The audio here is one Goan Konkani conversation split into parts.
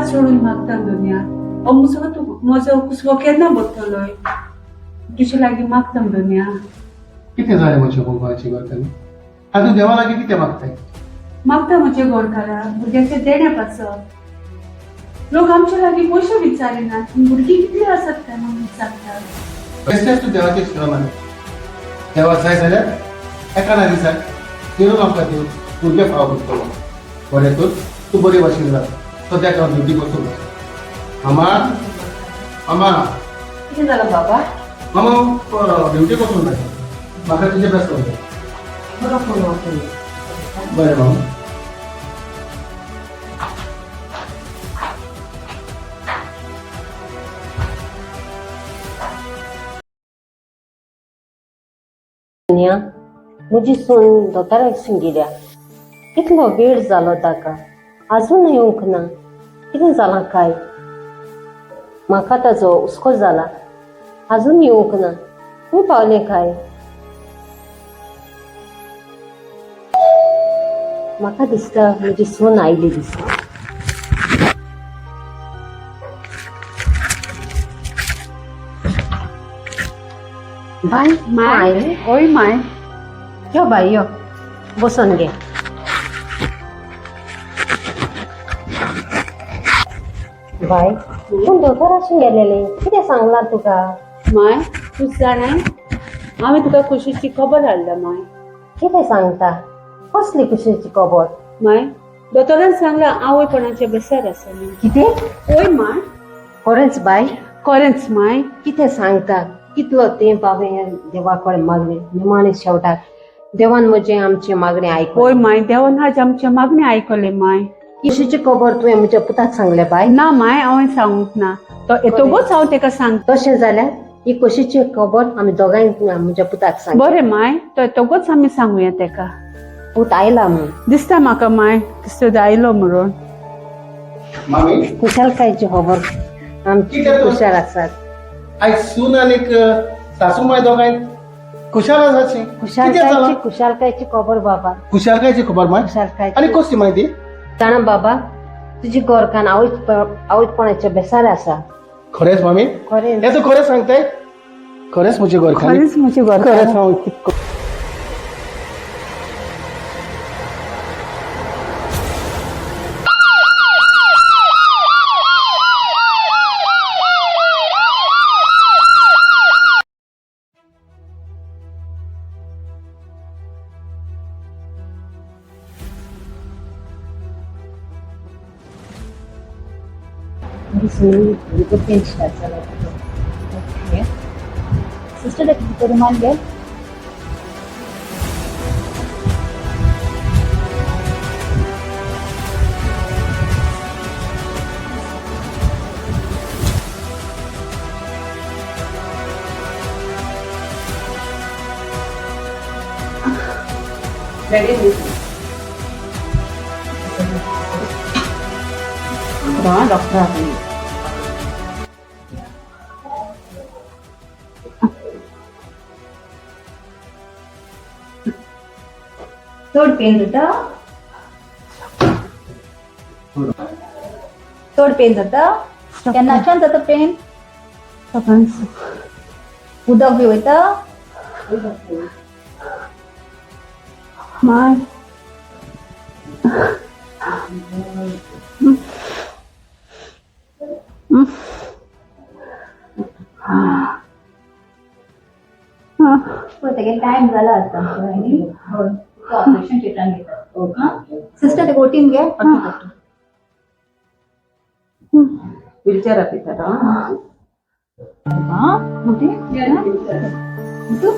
हात सोडून मागता दोनया, हो म्हजो तूं म्हजो कुसवो केन्ना बदतलोय? तुजे लागीं मागता दोनया. कितें जालें म्हज्या मोगाची घरकान्नी? आनी तूं देवा लागीं कितें मागताय? मागता म्हज्या गोरकारा, भुरग्याचे देण्या पासत. लोक आमच्या लागीं पयशे विचारिनात, पूण भुरगीं कितलीं आसात काय म्हणून विचारतात. बेश्टेंच तूं देवाचेर शिरो मार. देवा जाय जाल्यार एका ना दिसाक जरूर आमकां देव भुरगे फावो करतलो. बरें तर, तूं बरे भाशेन राव. सद्याक हांव ड्युटीक वचूंक जाय. मामा, मामा. कितें जालां बाबा? मामा, हांव ड्युटीक वचूंक जाय. म्हाका तुजें बेस्ट जाय. बरो फोन वचून. बरें मामा. म्हजी सून दोतोराक गेल्या. कितलो वेळ जालो ताका, आजून येवंक ना. कितें जालां काय? म्हाका ताजो हुस्को जाला. आजून येवंक ना. खंय पावलें काय? म्हाका दिसता म्हजी सून आयली दिसता. बाय, माय. आयली? हय माय. यो बाय, यो, बसोन घे. बाय, तूं दोतोराशी गेलेलें, कितें सांगलां तुका? माय, तूं जाणाय, हांवें तुका खोशेची खबर हाडल्या माय. कितें सांगता? कसली खुशेची खबर? माय, दोतोरान सांगलां आवयपणाचें बेसार आसा म्हणून. कितें? हय माय. खरेंच बाय? खरेंच माय. कितें सांगता? कितलो तेंप हांवें देवा कडेन मागलें, निमाणें शेवटाक देवान म्हजें आमचें मागणें आयकलें. हय माय, देवान आज आमचें मागणें आयकलें माय. खुशीची खबर तुवें म्हज्या पुताक सांगलें बाय? ना माय, हांवें सांगूंक ना. तो येतकूच हांव ताका सांगता. तशें जाल्यार ही खोशीची खबर आमी दोगांय म्हज्या पुताक सांग. बरें माय, तो येतकूच आमी सांगुया ताका. पूत आयला म्हूण. दिसता म्हाका माय, दिसता आयलो म्हणून. मामी. खुशालकायची खबर आमची. कितें तर? खुशाल आसात. आयज सून आनीक सासू माय दोगांय खुशाल आसाची. कितें जालां? खुशालकायची, खुशालकायची खबर बाबा. खुशालकायची खबर माय? खुशालकायची. आनी कसली माय ती? जाणा बाबा, तुजी घरकान्न आवयपणाच्या बेसार आसा. खरेंच मामी? खरेंच. हें तूं खरें सांगताय? खरेंच म्हजी घरकान्न? खरेंच म्हजी खरेंच? घरकान्न. हांव भुरगो पेन स्टार्ट जाला तुजो. ओके सिस्टर, ताका रुमाल घे. Ready doctor. चड पेन जाता? चड पेन जाता? केन्नाच्यान जाता पेन? उदक बी वयता? माय. पळय, तेगे टायम जाला आतां न्ही? ऑपरेशन थिएटरान घेतात. सिस्टर, ते ओटीन घे. व्हीलचेर आपयतात. हां, ओटी. तूं.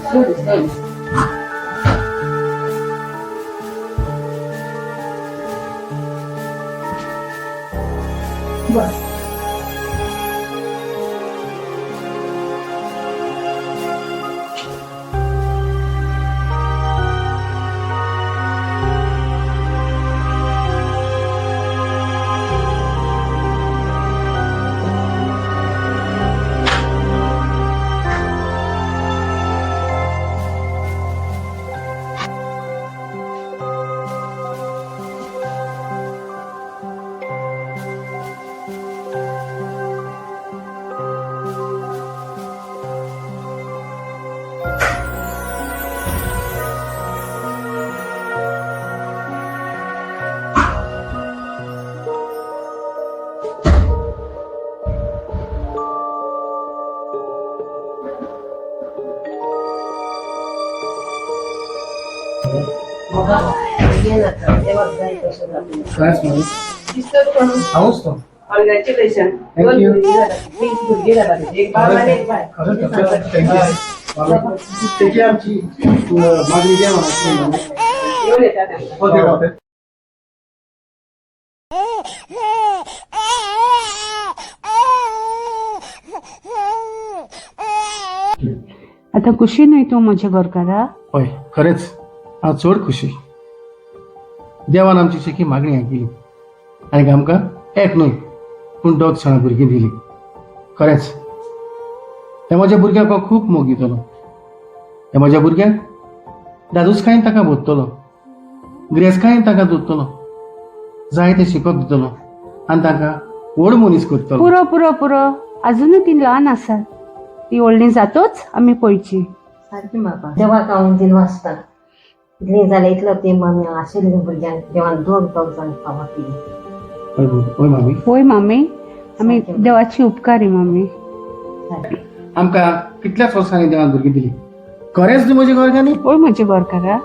Slowly, slowly. बस. भुरगें नाका देवाक जाय तशें जातलें. खरेंच मामी, हांवूच तो. Congratulation. Thank you. भुरगीं जातात, एक बाब आनी एक बाय. खरेंच डॉक्टर, thank you. मामी, तेची आमची मागणी देवा. येवन येता तांकां. Okay doctor. आतां खुशी न्हय तूं म्हज्या घरकारा? हय, खरेंच हांव चड खुशी. देवान आमची शेकी मागणी आयकली आनी आमकां एक न्हय पूण दोग जाणां भुरगीं दिली. खरेंच हे म्हज्या भुरग्यांक हांव खूब मोग दितलो. हे म्हज्या भुरग्यांक दादूसकायेन ताका भरतलो, गिरेस्तकायेन ताका दवरतलो, जाय तें शिकोवप दितलो आनी तांकां व्हड मनीस करतलो. पुरो पुरो पुरो, अजुनूय ती ल्हान आसात. ती व्हडली जातोच आमी पळयची. सारकें बाबा, देवाक हांव दिनवासता. इतलीं जाल्यार इतलो तेंप आमी आशिल्लीं भुरग्यांक देवान दोग दोग जाण फावो केली. हय हय मामी. होय मामी, आमी देवाची उपकारी मामी. सारकें. आमकां कितल्याच वर्सांनी देवान भुरगीं दिली. खरेंच तूं म्हज्या घरकान्नी. होय म्हज्या घरकारा.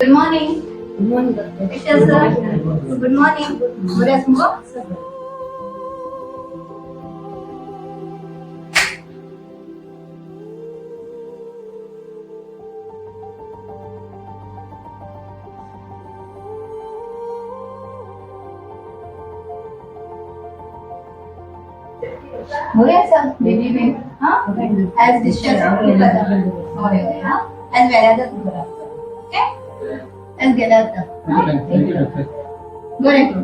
Good morning. कशें आसा? Good morning. बरें आसा मुगो? बरें आसा बेबी बीन. हां, आज डिस्चार्ज जाता. हय हय, हां, आज वेळार जाता बरो. ओके, आज गेला आतां. Thank you doctor. बरें करूं.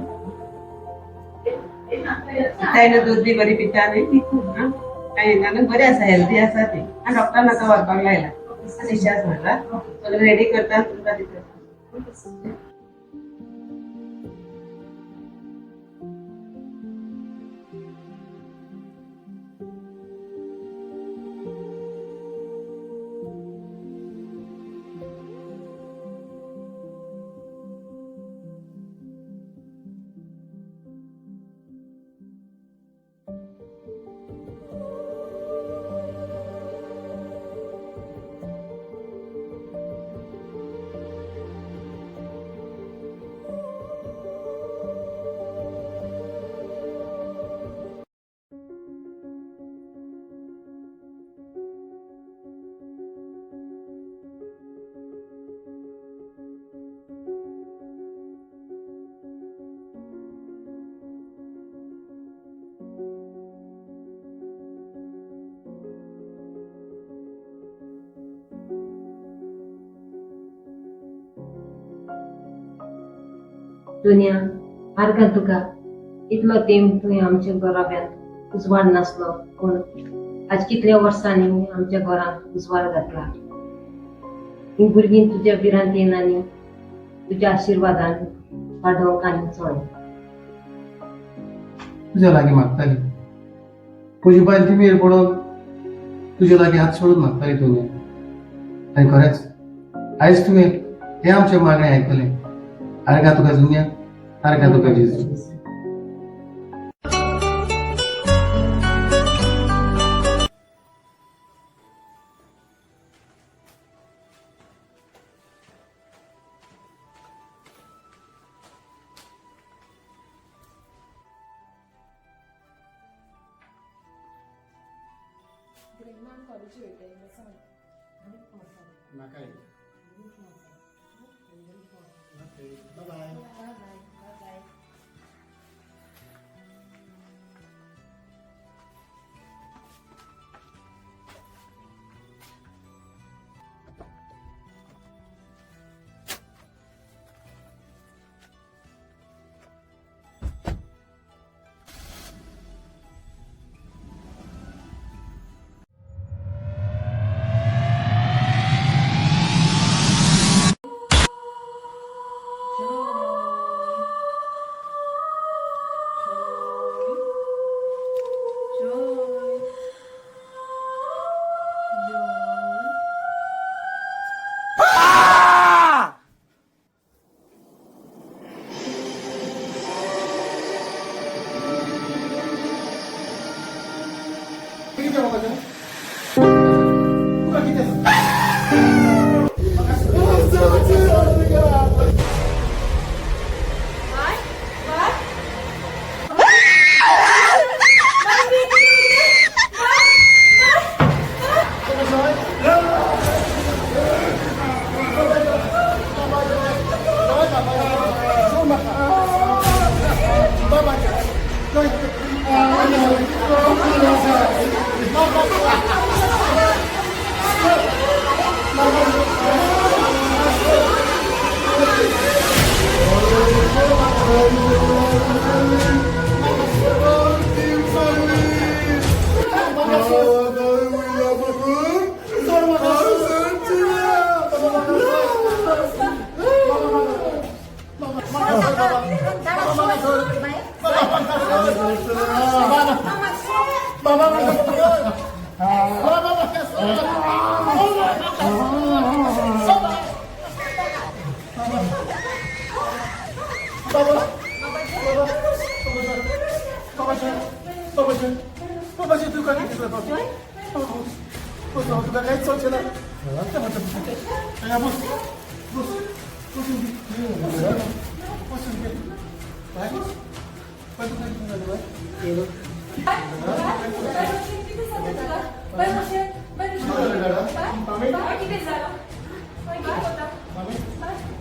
तायना दूद बी बरी पिता न्ही. आं, कांय ना, बरें आसा, हेल्दी आसा ती. आनी डॉक्टरान आतां व्हरपाक लायला, डिस्चार्ज म्हणला. सगळें रेडी करता, तुमकां दिता. दुनिया आर्गां तुका. इतलो तेंप तुवें आमच्या घराब्यांत उजवाड नासलो, पूण आज कितल्या वर्सांनी आमच्या घरांत उजवाड घातला. हीं भुरगीं तुज्या भिरांतेन आनी तुज्या आशिर्वादान वाडोवंक आनी चड तुज्या लागीं मागताली. म्हजी बायल दिमेर पडून तुज्या लागीं हात सोडून मागताली तुवें. आनी खरेंच आयज तुवें हें आमचें मागणें आयकलें. आर्गां तुका जुन्या, आर्गां तुका जेजू. नाका. बाय.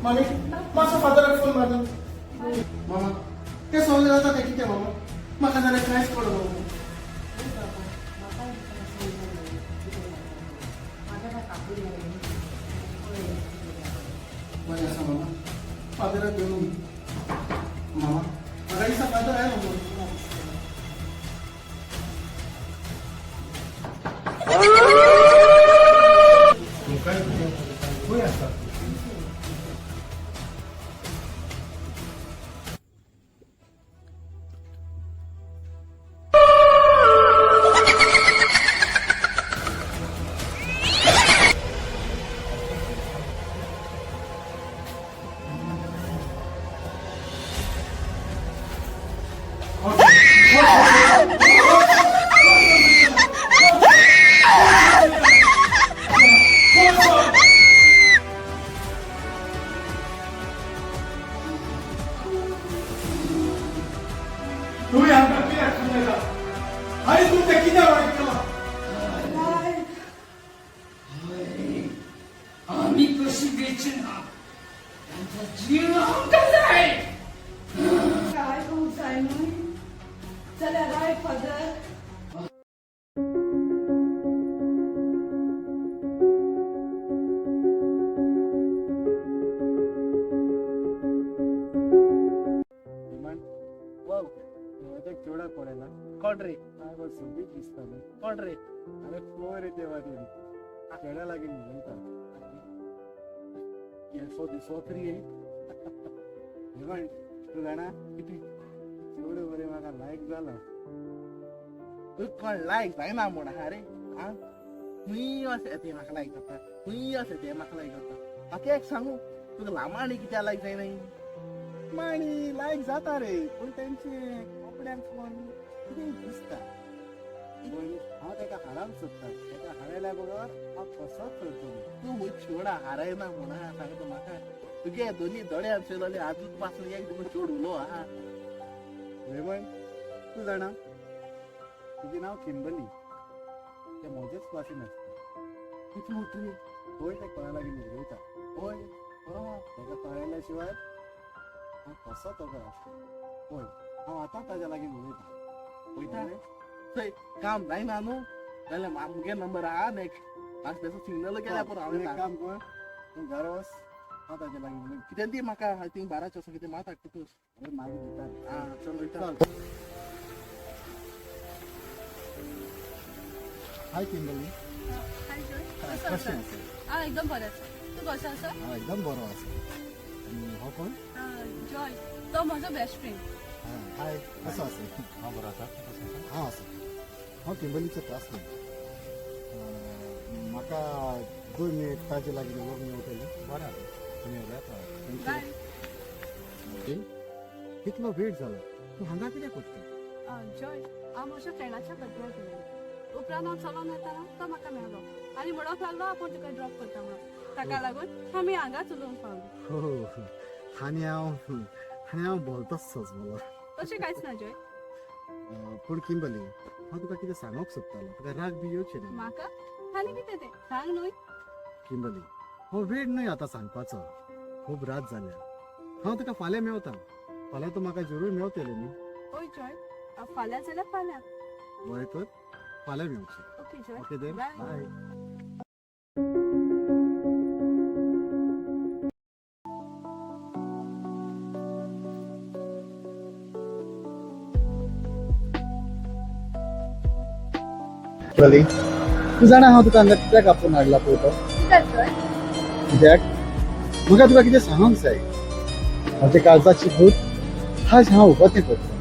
मामी मातसो फादराक फोन मारता. मामा तें सगळें जाता तें कितें मामा, म्हाका जाल्यार कांयच कळना मामा. बरें आसा मामा, फादराक घेवन मामा, म्हाका दिसता फादर आयलो म्हणून. खंय आसा? तुमी आमकां कित्याक समजता आनी तुमचें कितें वायट केलां? आम्ही कशी द्यायची ना, त्यांचा जीव आमका जाय. काय करूंक जाय न्हय जाल्यार राय फादर. चेवडाक पळयला? कोण रे? काय सोबीत दिसता न्हू. कोण रे? अरे पळय रे देवा, तेणी चेड्या लागीं उलयता येसो दिसोत रे. हेमंत, तूं जाणा कितें चेडूं मरे म्हाका लायक जाला. तुका कोण लायक जायना म्हूण आहा रे? आं, खंय अशें तें म्हाका लायक जाता, खंय अशें तें म्हाका लायक जाता. म्हाका एक सांगू, तुका लामाणी कित्याक लायक जायना? माणी लायक जाता रे, पूण तेंचे कपड्यांक पळोवन कितें दिसता. पूण हांव ताका हाडांक सोदता. ताका हाडयल्या बगर हांव कसोच करतलो. तूं म्हूण चेवडा हारयना म्हूण आहा सांगता म्हाका. तुगे दोनी दोळ्यान चोयलोले आजून पासून एक दोन चेड उलो आहा. रेमंड, तूं जाणा, तुजें नांव किंबली. तें म्हजेच क्लासीन आसता. कितें म्हणटा रे? पळय, तें कोणा लागीं उलयता. हय. ताका पळयल्या शिवाय हांव कसोच वगो आसता. पळय, हांव आतां ताज्या लागीं उलयता. वयता थंय काम जायना न्हू जाल्यार मुगे नंबर आहा नेक्स्ट म्हाका तेजो सिग्नल गेल्यार पुरो हांव तूं एक येता. काम कर, तूं घरा वच, हांव ताज्या लागीं उलयता. कितें ती म्हाका थिंग बाराचे वचून कितें मात हाडटा तूं. अरे मागीर दिता. आं, चल वयता. चल. हाय किंबली. हाय जॉय, कसो कशें आसा? आसा? हांव एकदम बरें आसा, तूं कसो आसा? हांव एकदम बरो आसा. आनी हो कोण? जॉय, तो म्हजो बेस्ट फ्रेंड. हाय, कसो आसा? हांव बरो आसा, तूं कसो आसा? हांव आसा. हांव किंबलीचो क्लासमेट. म्हाका 2 मिनीट ताजे लागीं उलोवंक मेवतलें? बरें आसा, तुमी उलयात. बाय. कितलो वेळ जालो, तूं हांगा कितें करता? जॉय, हांव म्हज्या फ्रेंडाच्या बर्थडेक गेल्लें. उपरांत हांव चलोन येताना तो म्हाका मेळ्ळो आनी म्हणूंक लागलो आपूण तुका ड्रॉप करता म्हणून. ताका लागून आमी हांगाच उलोवंक पावली. हो, आनी हांव भोलतोच सजमलो. तशें कांयच ना जॉय. पूण किंबली, हांव तुका कितें सांगूंक सोदतालो. तुका राग बी येवचे ना? म्हाका आनी कितें तें सांग न्हय. किंबली, हो वेळ न्हय आतां सांगपाचो. खूब रात जाल्या. हांव तुका फाल्यां मेवता. फाल्यां तूं म्हाका जरूर मेवतलें न्ही? हय जॉय, फाल्यां जाल्यार फाल्यां. बरें तर, फाल्यां मेवचें. Okay Joy. Okay then. Bye. Bye. Kimberly, तूं जाणा हांव तुका हांगा कित्याक आपोवन हाडला पळय तो? कित्याक जॉय? कित्याक म्हाका तुका कितें सांगूंक जाय. म्हज्या काळजाची भूत आज हांव उगतें करता.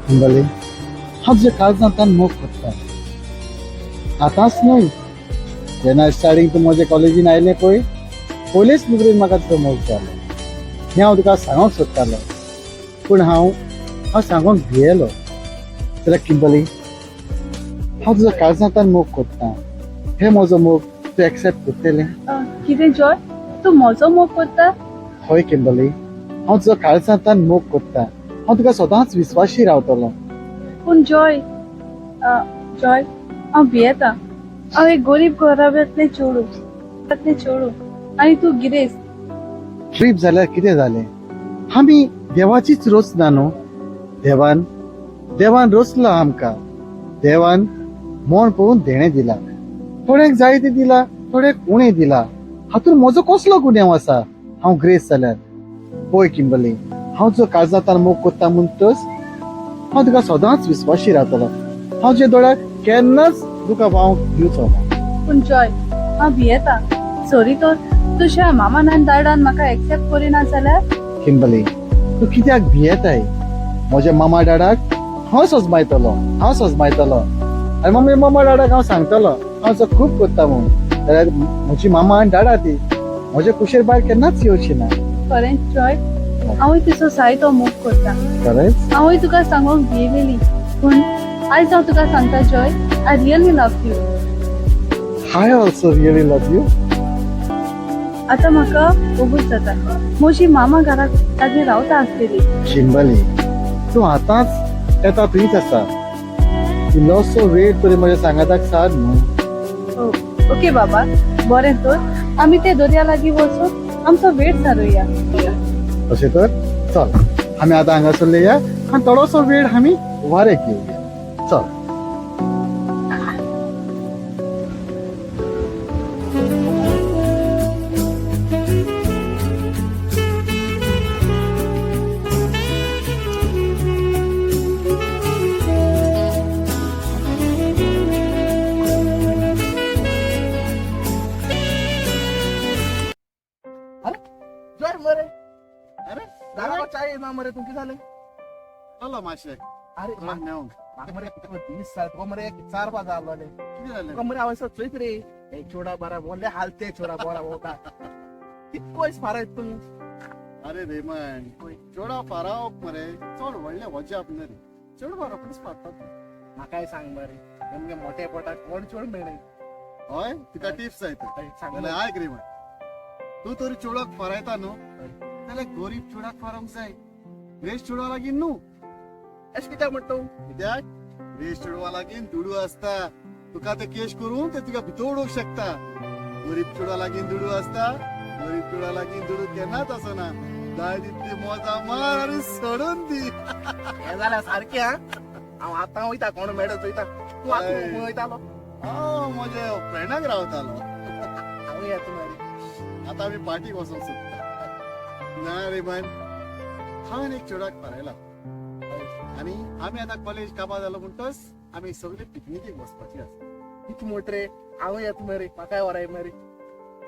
किंबली, हांव तुज्या काळजांतल्यान मोग करता. आतांच न्हय, जेन्ना स्टार्टींग तूं म्हज्या कॉलेजीन आयलें पळय, पयलेच नदरेन म्हाका तुजो मोग जालो. हें हांव तुका सांगूंक सोदतालो, पूण हांव हांव सांगूंक भियेलो. जाल्यार किंबली, हांव तुजो काळजांतल्यान मोग करता. हे म्हजो मोग तूं एक्सेप्ट करतलें? कितें जॉय, तूं म्हजो मोग करता? हय किंबली, हांव तुजो काळजांतल्यान मोग करता. हांव तुका सदांच विस्वाशी रावतलो. पूण जॉय, जॉय, हांव भियेता. हांव एक गरीब घराब्यांतलें चेडूं, तलें चेडूं आनी तूं गिरेस्त. गरीब जाल्यार कितें जालें? आमी देवाचीच रचना न्हू. देवान देवान रचला आमकां. देवान मोन पळोवन देणें दिलां. थोड्यांक जाय तें दिलां, थोड्यांक उणें दिलां. हातूंत म्हजो कसलो गुन्यांव आसा हांव ग्रेस जाल्यार? पळय किंबली, हांव तुजो काळजांतल्यान मोग करता म्हणटच हांव तुका सदांच विस्वाशी रावतलो. हांव तुज्या दोळ्याक केन्नाच दुकां व्हांवंक दिवचो ना. पूण जॉय, हांव भियेता. सॉरी तर तुज्या मामान आनी दादान म्हाका एक्सेप्ट करिना जाल्यार? किंबली, तूं कित्याक भियेताय? म्हज्या मामा डाडाक हांव सजमायतलो, हांव सजमायतलो. आनी मम्मी, मामा डाडाक हांव सांगतलो हांव जो खूब करता म्हूण. जाल्यार म्हजी मामा आनी डाडा ती म्हज्या कुशेर भायर केन्नाच येवची ना. खरेंच जॉय, हांवूय तुजो जायतो मोग करता. खरेंच? हांवूय तुका सांगूंक भियेलेली, पूण आयज हांव तुका सांगता Joy, I really love you. I also really love you. आतां म्हाका वगूच जाता. म्हजी मामा घराक लागीं रावता आसतली. किंबली, तूं आतांच येता थंयच आसा. इल्लोसो वेळ तरी म्हज्या सांगाताक सार न्हू. ओके बाबा, बरें तर आमी ते दर्या लागीं वचून आमचो वेळ सारुया. तशें तर चल, आमी आतां हांगासरले या आनी थोडोसो वेळ आमी वारेक घेवया. चल. जॉय मरे, अरे दादा चाय ना मरे, तुमकी जालें? चलो मातशें. अरे मेवंक. म्हाका मरे 20 साल तुका मरे चार पांच जालो. कितें जालें? तुका मरे हांव चोयत रे, हे चोडा बारा बोल्ले हालते चोडा बोरा भोंवता. कितको वयस फारायत तूं? अरे रेमन, चेडा फारावप मरे चड व्हडलें वजाप न्हय रे. चेडवां रोखडीच फारतात. म्हाकाय सांग मरे, अमगे मोठे पोटाक कोण चोड मेळ्ळे? हय, तुका टिप्स जाय तर? सांग. जाल्यार आयक रेमन, तूं तरी चेडवाक फारायता न्हू, जाल्यार गरीब चेडवाक फारोवंक जाय, रेस चेडवा लागीं न्हू. अशें कित्याक म्हणटा तूं? कित्याक रेस चेडवा लागीं दुडू आसता. तुका ते केश करून ते तुका भितर उडोवंक शकता. गरीब चेडवा लागीं दुडू आसता? गरीब चेडवा लागीं दुडू केन्नाच आसना. जाय तितली मजा मार आनी सोडून दी. हें जाल्यार सारकें. आं, हांव आतां वयता, कोण मेळत चोयता. तूं आतां खंय वयतालो? हांव म्हज्या फ्रेंडाक रावतालो. हांव येता मरे. आता आमी पार्टीक वचोंक सोदता. ना रे बाय, हांवें एक चेडवाक फारायला आनी आमी आतां कॉलेज काबार जालो म्हणटच आमी सगळी पिकनिकेक वचपाची आसा. कित म्हणटा रे? हांव येता मरे, म्हाकाय व्हराय मरे.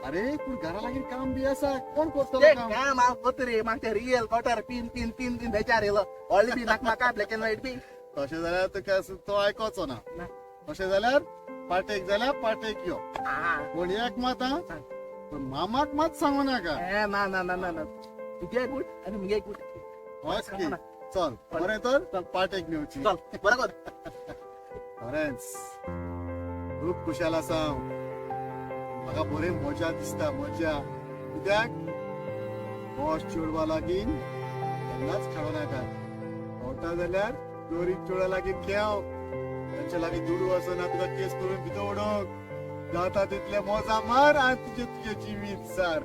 अरे, पूण घरा लागीं काम बी आसा. कोण करतलो ते काम? काम हांव करता रे. म्हाका ते real cutter pin pin pin pin बेजार येयलो. व्हडले बी नाका म्हाका, ब्लॅक एंड व्हायट बी. तशें जाल्यार तुका तो आयकोचो ना. ना. तशें जाल्यार पार्टेक जाल्यार पार्टेक यो. आं. पूण एक मात आं, पूण मामाक मात सांगू नाका. ए, ना ना ना ना ना, तुगे गुड आनी मुगे गुड. ओके, चल, बरें तर पार्टेक मेवची. चल, बरें कर. खरेंच खूब खुशाल आसा हांव. म्हाका बरी मजा दिसता, मजा. कित्याक बॉस चेडवा लागीं केन्नाच खेळो नाका. खेळटा जाल्यार गरीब चेडवा लागीं खेळ. तांच्या लागीं दुडू आसना तुका केस करून भितर उडोवंक. जाता तितले मजा मार आनी तुजें तुजें जिवीत सार.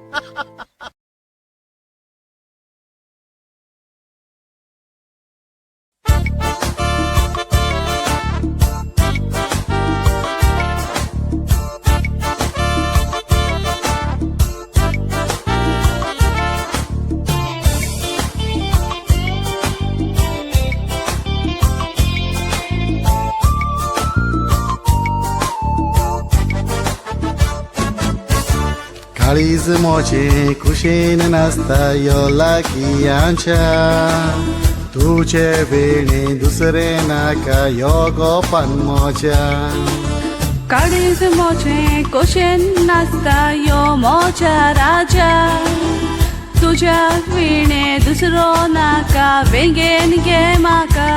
काळीज मोजे कुशेन नासता, यो लागीं आमच्या. तुजे वेणे दुसरे नाका यो गोपान मोज्या. काळीज मोजें कोशेन नाचता यो मोज्या राजा. तुज्या विणे दुसरो नाका वेंगेन घे म्हाका.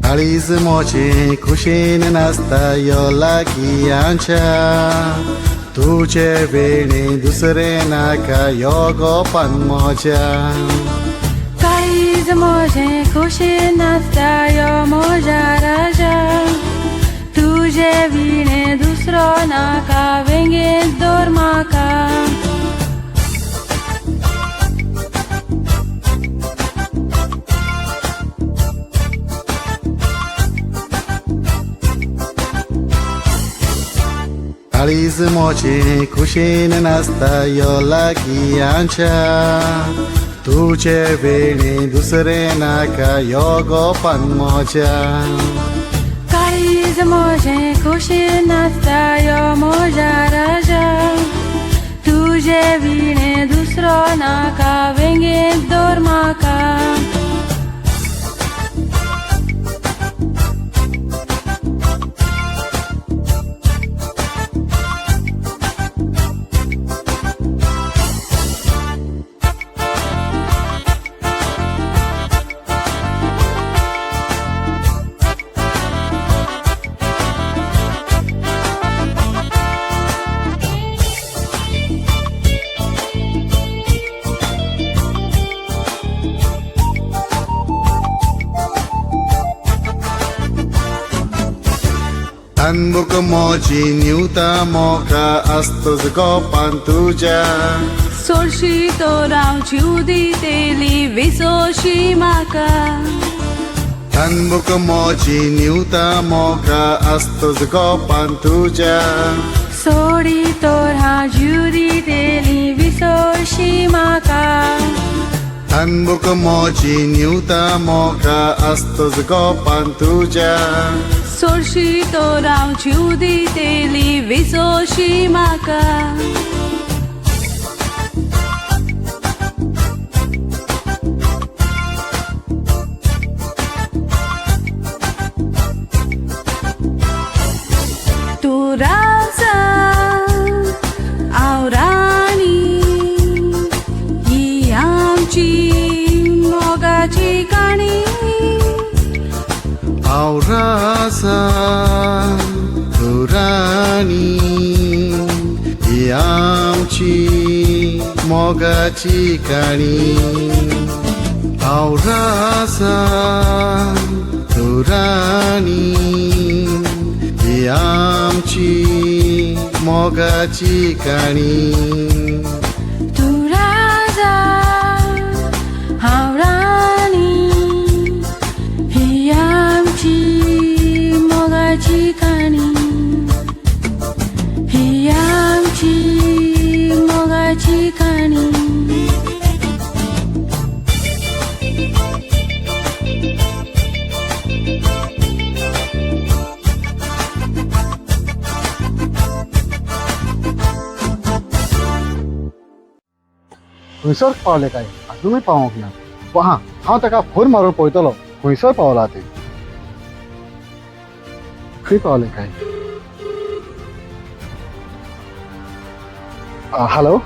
काळीज मोजें खुशेन नाचता यो लागीं आमच्या. तुजे वेणे दुसरे नाका यो गोपान मोज्या. काळीज मोजें खोशेन नाचता यो मोज्या राजा. तुजे विणे दुसरो नाका वेंगेंत दवर म्हाका. काळीज मोजें खुशेन नाचता यो लागीं आमच्या. तुजे वेणे दुसरे नाका यो गोपान मोज्या. काळीज मोजें खोशेन नाचता यो मोज्या राजा. तुजे विणे दुसरो नाका वेंगेंत दवर म्हाका. तांबूक मोजी न्युता मोका आसतोच गोपान तुज्या. सोडशी तर हांव जीव दितेली विसोशी म्हाका. तांबूक मोजी न्युता मोका आसतोच गोपान तुज्या. सोडी तर हांव जीव दितेली विसोशी म्हाका. तांबूक मोजी न्युता मोका आसतोच गोपान तुज्या. सोडशी तर हांव जीव दितेली विसोशी म्हाका. तूं राजा हांव राणी ही आमची मोगाची काणी. हांव राजा तूं राणी ही आमची मोगाची काणी. हांव राजा तूं राणी ही आमची मोगाची काणी. तूं राजा हांव राणी ही आमची मोगाची काणी. ही आमची मोगाची काणी. खंयसर पावले काय अजूनय पावोंक ना. हां, हांव ताका फोन मारून पळयतलो खंयसर पावला ते. खंय पावले काय? हॅलो,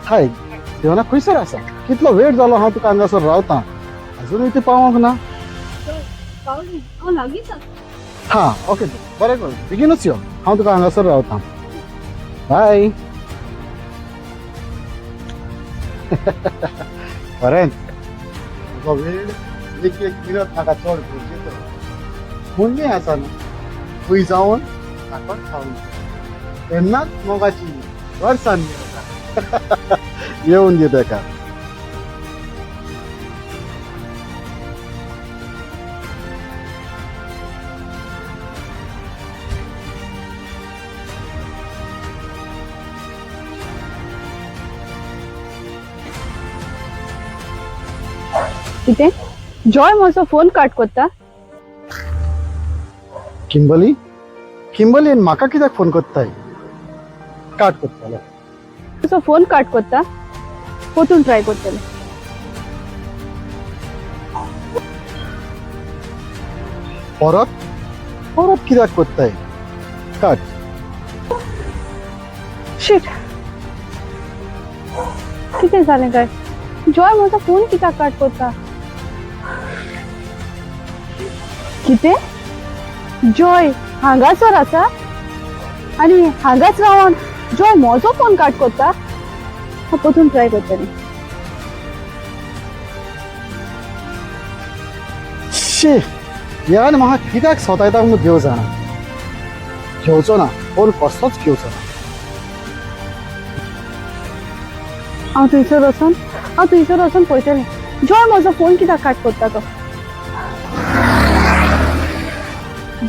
हाय देवना, खंयसर आसा? कितलो वेळ जालो हांव तुका हांगासर रावता, अजूनय ती पावोंक ना. पावली हांव लागींच आसा. हां, ओके, बरें कर, बेगीनूच यो, हांव तुका हांगासर रावता. बाय. बरें, तुजो वेळ एक एक मिनट म्हाका चड गरजेचो. मुन्नी आसा न्हू, खंय जावन साकर खावन तेन्नाच मोगाची वर्सान मेळटा. येवन दी ताका. कितें जॉय म्हजो फोन काट कोत्ता? किंबली, किंबलीन म्हाका कित्याक फोन करताय? काट करतालो. तुजो फोन काट करता, परतून ट्राय करतले. परत परत कित्याक करताय? काट. शीट, कितें जालें काय? जॉय म्हजो फोन कित्याक काट करता? कितें, जॉय हांगासर आसा आनी हांगाच रावन जॉय म्हजो फोन काट करता? हांव परतून ट्राय करतलें. शी, ह्यान म्हाका कित्याक सोतायता म्हूण देव जाणा. घेवचो ना फोन, कसोच घेवचो ना. हांव थंयसर वचून पळयतलें जॉय म्हजो फोन कित्याक काट करता तो.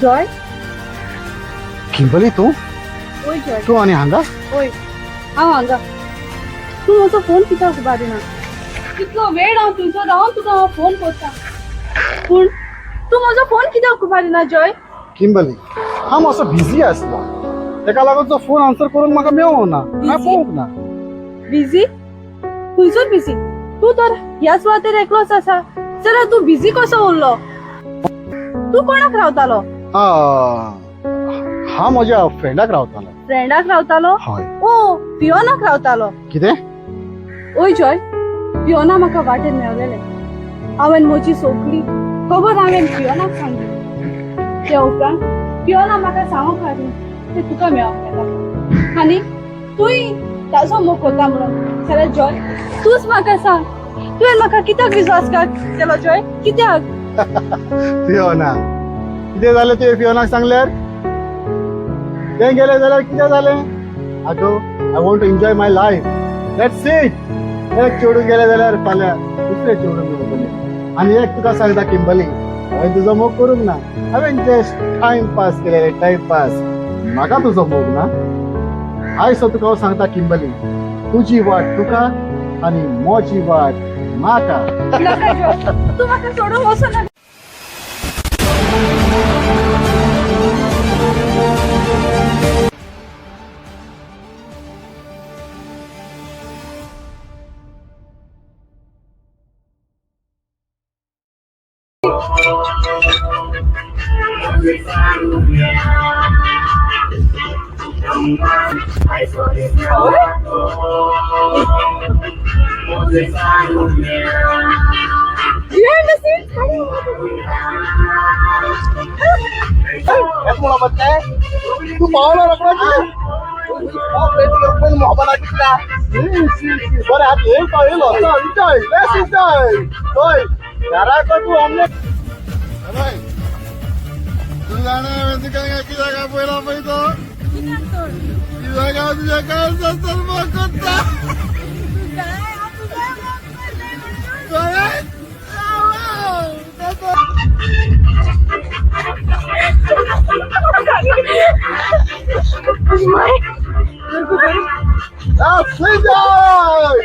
जॉय. किंबली, तूं? ओय जॉय. तूं आनी हांगा? ओय, हांव हांगा. तूं म्हजो फोन कित्याक उबारिना? कितलो वेळ हांव थंयसर रावन तुका हांव फोन करता, पूण तूं म्हजो फोन कित्याक उबारिना जॉय? किंबली, हांव मातसो बिजी आसलो, तेका लागून तो फोन आन्सर करूंक म्हाका मेळोंक ना. हांवें Busy? पळोवंक ना. बिजी? खंयसर बिजी? तूं तर ह्या सुवातेर एकलोच आसा जाल्यार तूं बिजी कसो उरलो? तूं कोणाक रावतालो? हांव म्हज्या फ्रेंडाक रावतालो. फ्रेंडाक रावतालो? हय. ओ, पियोनाक रावतालो? कितें? ओय जॉय, पियोना म्हाका वाटेर मेवलेलें. हांवें म्हजी सगळी खबर हांवें पियोनाक सांगली. त्या उपरांत पियोना म्हाका सांगूंक लागलें तें तुका मेळोंक येता आनी तूंय ताजो मोग करता म्हणून. जाल्यार जॉय, तूंच म्हाका सांग, तुवें म्हाका कित्याक विश्वासघात केलो जॉय, कित्याक? पियोना, कितें जालें तुवें पियोनाक सांगल्यार? तें गेलें जाल्यार कितें जालें? आगो, I want to enjoy my life, that's it. एक चेडूं गेलें जाल्यार फाल्यां दुसरें चेडूं मेळटलें. आनी एक तुका सांगता किंबली, हांवें तुजो मोग करूंक ना. हांवें जस्ट टायम पास केलें, टायम पास. म्हाका तुजो मोग ना. आयज तुका हांव सांगता किंबली, तुजी वाट तुका आनी म्हजी वाट म्हाका. नाका जॉय, तूं म्हाका सोडून वचूं नाका. Behind the scenes. तूं पावला रोखडोच. बरें, आतां येयलो तो, येयलो. चल, enjoy, let's enjoy. चल घराक तूं ऑमलेट. तूं जाणा हांवें तुका कित्याक आपयला पळय तो? कित्याक हांव तुज्या काळजाचो मोग करता. कळ्ळें? Let's enjoy!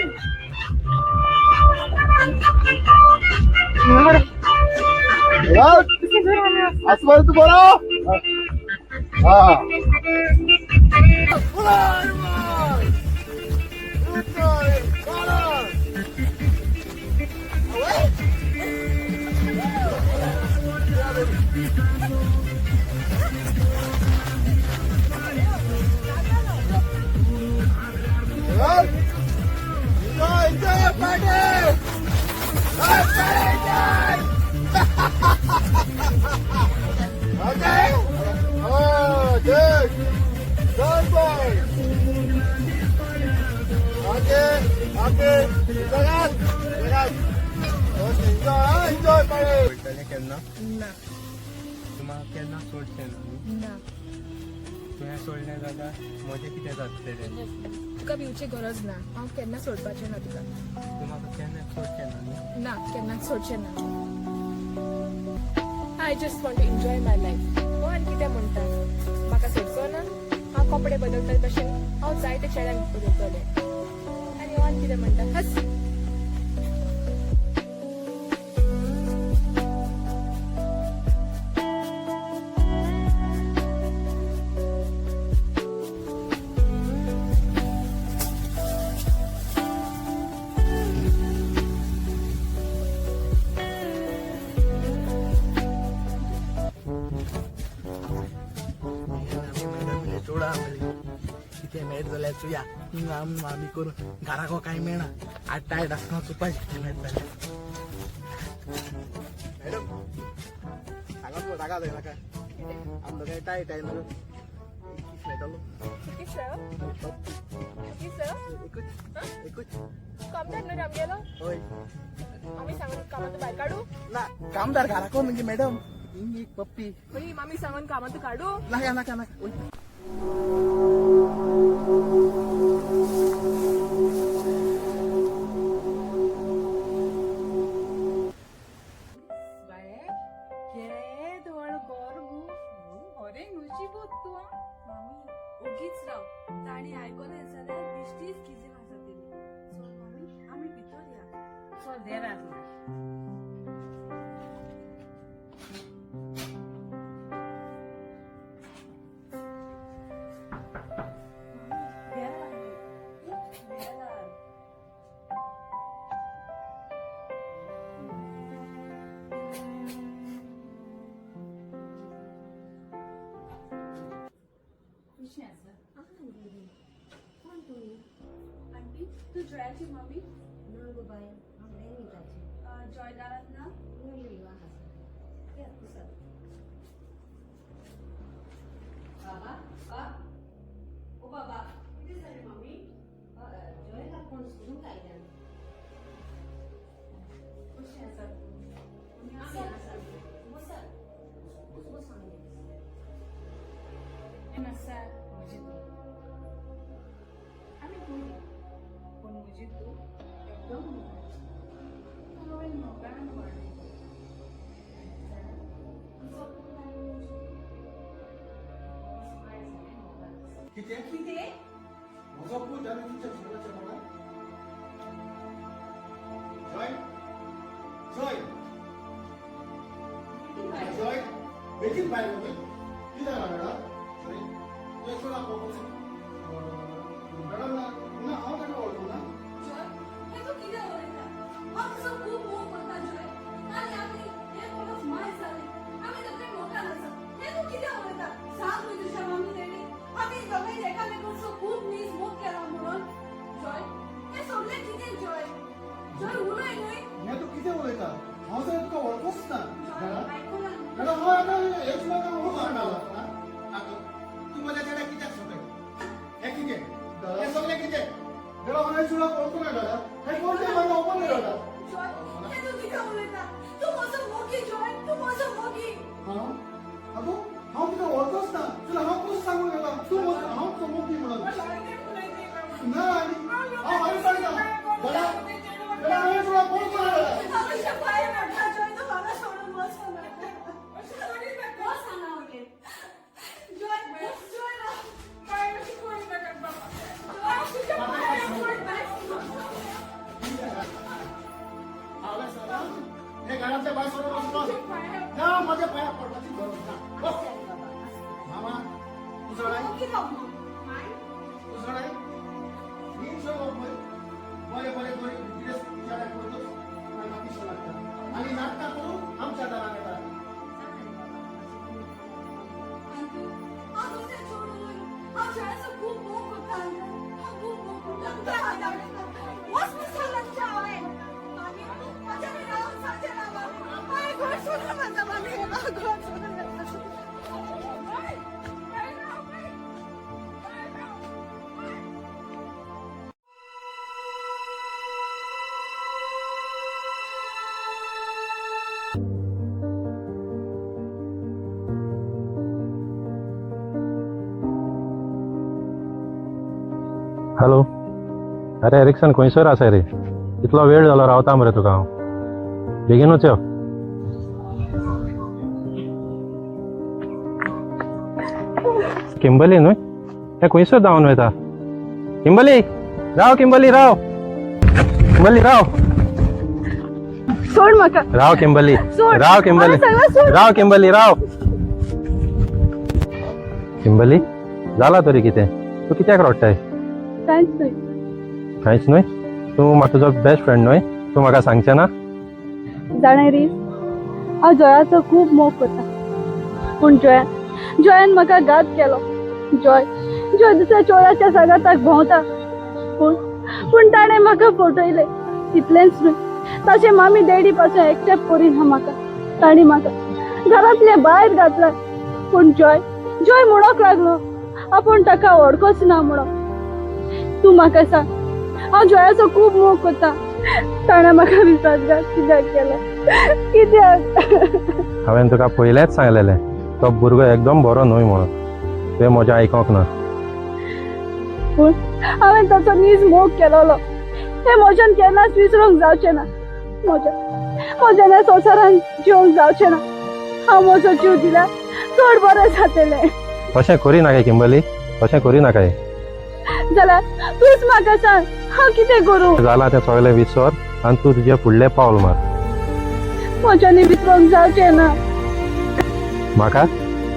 आसमान तूं बरो? हा. Enjoy, enjoy, party! Party, enjoy! Okay? Oh, good. Good boy. Okay. Jangan, jangan. Okay, enjoy, enjoy, party. पडटलें केन्ना? ना. तूं म्हाका केन्ना सोडचें ना न्ही? ना. तुवें सोडलें जाल्यार म्हजें कितें जातलें? तुका भिवची गरज ना, हांव केन्ना सोडपाचें ना तुका. तूं म्हाका केन्ना सोडचें ना न्ही? ना, केन्नाच सोडचें ना. I just want to enjoy my life. हो आनी कितें म्हणटा? म्हाका सोडचो ना? हांव कपडे बदलतले भशेन हांव जायते चेड्यांक बदलतलें. आनी हो आनी कितें म्हणटा? हस. कितें मेळट जाल्यार चोया. आमी करून घराको कांय मेळना. आतां टायट आसतना चोवपाचें कितें मेळट जाल्यार. मॅडम, सांगा तुका रागा जाय नाका. आमकां काय टायट आहे न्हू. किस मेळटलो? किती सर? किती सर? एकूच एकूच. कामदार न्हू रे आमगेलो. हय. आमी सांगून कामांत भायर काडू? ना, कामदार घराको म्हणजे मॅडम हिंग एक पप्पी. म्हणजे मामी सांगून कामांत काडू? नाका नाका नाका. ओय. मामी, ओगीच राव. ताणी आयकलें जाल्यार बेश्टीच किजील आसा तेणी. चल मामी, आमी भितर या. चल देरात. बेल लागली, बेल. कशें आसा? कोण तुमी? आंटी, तूं जॉयाची मम्मी? ना गो बाय, हांव लेनिताची. जॉय दारात ना? बाबा, बाब, ओ बाबा, कितें जालें मम्मी? जॉयला कोण सोडूंक आयल्या. कशें आसा तूं? बसा बसा. आसा म्हजी तूं. आमी बरीं, पूण म्हजी तूं एकदम मोगाची. हांवें मोगान वाडयली. तुजो पूत आनी म्हजी वायट जालें मोगान. कितें? कितें? म्हजो पूत आनी तुमच्या चेडवाच्या मोगान? जॉय, जॉय, जॉय, बेगीन भायर वचून. कितें जालां मॅडम? सॉरी, तुवें चोड आपोवपाक. मॅडम, ना ना, हांव ताका वळखूना. जॉय, हें तूं कितें उलयता? हांव तुजो खूब मोग करता जॉय, आनी आमी हे कोणच माय जालें. आमी दोगांय मोगान आसा. हें तूं कितें उलयता? सांग न्हय तुज्या मम्मी डॅडी, आमी दोगांय एकामेकांचो खूब नीज मोग केला म्हणून. जॉय, हें सगळें कितें जॉय? जॉय, उलय न्हय. हें तूं कितें उलयता? हांव जाल्यार तुका वळखूच ना. Joy, madam. आयकूना. मॅडम, हांव आतां हेच म्हाका वळखूना. आगो, तूं म्हज्या चेड्याक कित्याक सोदताय? हें कितें? हें सगळें कितें? दादा, हांव ह्या चेडवाक वळखूना दादा. हें कोण तें म्हाका खबर ना दादा. जॉय, हें तूं कितें उलयता? तूं म्हजो मोगी जॉय, तूं म्हजो मोगी. हांव आगो, हांव तुका वळखूच ना जाल्यार हांव कसो सांगूंक येता तूं म्हजो, हांव तुजो मोगी म्हणून? ना, आनी हांव हांवें सांगता दादा, दादा, हांवें चेडवाक वळखूना दादा. हांव तुज्या पांय पडटा जॉय, तूं म्हाका सोडून वचना. वच हांगा ओके. जॉय, जॉय, राव. जॉय, तुज्या पांय पडटा. हांवें सांगलां, हे घरांतल्या भायर सरून वचून ना. म्हज्या पांयां पडपाची गरज ना. बस. मामा, तूं जाणाय. ओगी राव. तूं जाणाय, ही सगळं पळय बरें बरें बरें गिरेस्त विचाराक करतच तांकां पिशें लागता आनी नाटकां करून आमच्या दारान येतात. आंटी, हांव तुजें चेडूं न्हय. हांव जॉयाचो खूब मोग करता आंटी. हांव खूब मोग करता. तुका हात धाडटा. वच म्हूण सांगलां तुज्या हांवें. मामी, म्हाज्यान रावंक जावचें ना मामी. हांवें घर सोडून वता मामी. हांव घर सोडून वता. बाय, बाय, राव, बाय. बाय, राव. बाय. हॅलो, अरे एरिक्सन, खंयसर आसा रे? इतलो वेळ जालो रावता मरे तुका हांव. बेगीनूच यो. किंबली न्हय हे, खंयसर धांवन वयता? किंबली, राव. किंबली, राव. किंबली, राव. सोड म्हाका. राव किंबली. सोड. राव किंबली. म्हाका सगळें सोड. राव किंबली, राव. किंबली, जाला तरी कितें? तूं कित्याक रडटाय? कांयच न्हय. कांयच न्हय? तूं म्हाका तुजो बेस्ट फ्रेंड न्हय? तूं म्हाका सांगचें ना? जाणा रीस, हांव जॉयाचो खूब मोग करता, पूण जॉयान म्हाका घात केलो. जॉय, जॉय दुसऱ्या चोराच्या सांगाताक भोंवता. पूण पूण ताणें म्हाका फटयलें. इतलेंच न्हय, ताचे मामी डॅडी पासून एक्सेप्ट करिना म्हाका. तांणी म्हाका घरांतलें भायर घातलां. पूण जॉय जॉय म्हणूंक लागलो आपूण ताका वळखोच ना म्हणून. तूं म्हाका सांग, हांव जॉयाचो खूब मोग करता, ताणें म्हाका विश्वासघात कित्याक केलो? कित्याक? हांवें तुका पयलेंच सांगलेलें तो भुरगो एकदम बरो न्हय म्हणून. तुवें म्हजें आयकोंक ना. पूण हांवें ताचो नीज मोग केलोलो हें म्हज्यान केन्नाच विसरूंक जावचें ना. म्हज्या म्हज्यान ह्या संवसारान जिवंक जावचें ना. हांव म्हजो जीव दिल्यार चड बरें जातलें. तशें करी नाकाय किंबली, तशें करी नाकाय. जाल्यार तूंच म्हाका सांग हांव कितें करूं? जालां तें सगळें विसर आनी तूं तुजें फुडलें पावल मार. म्हज्यानी विसरूंक जावचें ना. म्हाका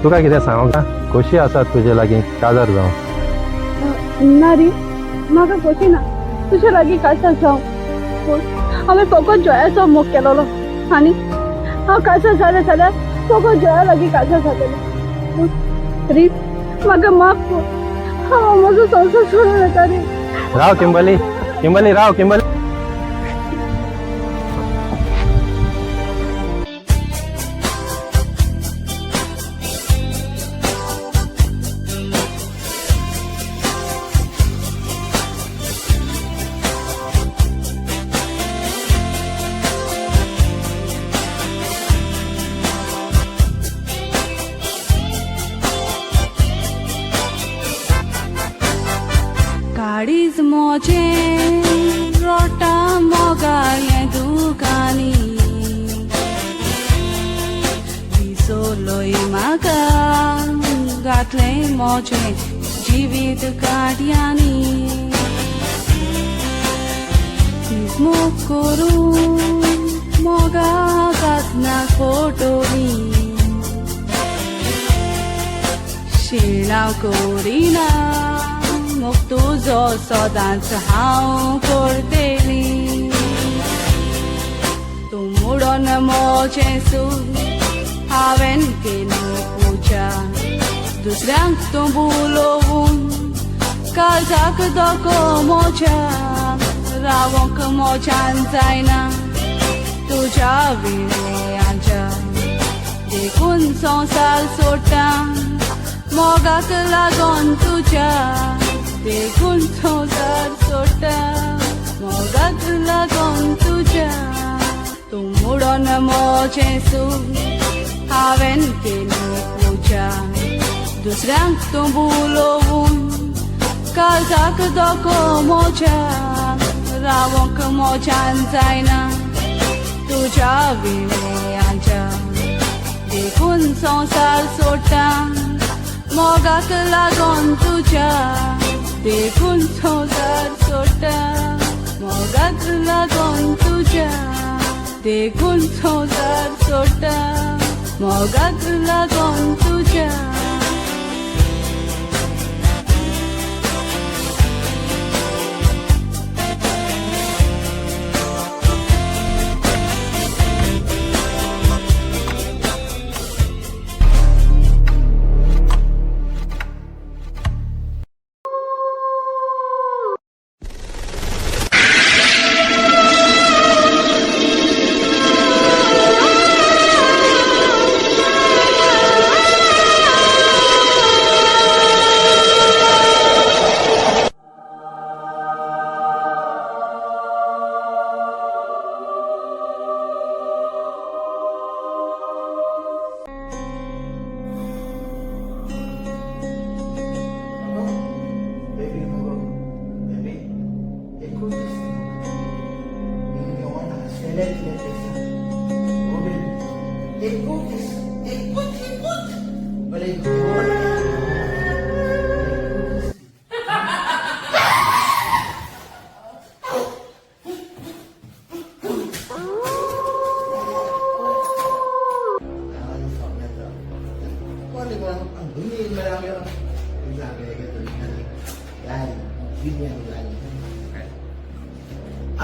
तुका कितें सांगूंक ना? खोशी आसा तुजे लागीं काजार जावं. ना रे, म्हाका खोशी ना तुजे लागीं काजार जावं. पूण हांवें फकत जॉयाचो मोग केलोलो आनी हांव काजार जालें जाल्यार फकत जॉया लागीं काजार जातलें. पूण री म्हाका माफ कर, हांव म्हजो संवसार सोडून वता रे. राव किंबली, किंबली राव किंबली. काळीज मोजें रोटा मोगालें दुकानी, दिसोलोय म्हाका घातलें मोजें जिवीत काट्यांनी. मोग करून मोगा घातना फोटोनी, शिणाव करिना मोग तुजो सदांच हांव करतली. तूं मुडोन मोजें सूख हांवें केली पुजा, दुसऱ्यांक तूं उलोवन काळजाक धोको मोज्या. रावोंक मोज्यान जायना तुज्या विणयाच्या, देखून संवसार सोडटा मोगाक लागोन तुज्या. देखून संवसार सोडटा मोगाक लागोन तुज्या. तूं मुडोन मोजें सूख हांवें केली पुजा, दुसऱ्यांक तूं उलोवन काळजाक धोको मोज्या. रावोंक मोज्यान जायना तुज्या विणयाच्या, देखून संवसार सोडटा मोगाक लागोन तुज्या. देखून संवसार सोडटा मोगाक लागोन तुज्या. देखून संवसार सोडटा मोगाक लागोन तुज्या. बेबी मुगो, बेबी, एकूच दीस निवण हांसलेलें इतलें दिसा. ओ बेबी, एकूच दीस, एकूच एकूच बरें गोड, एकूच दीस.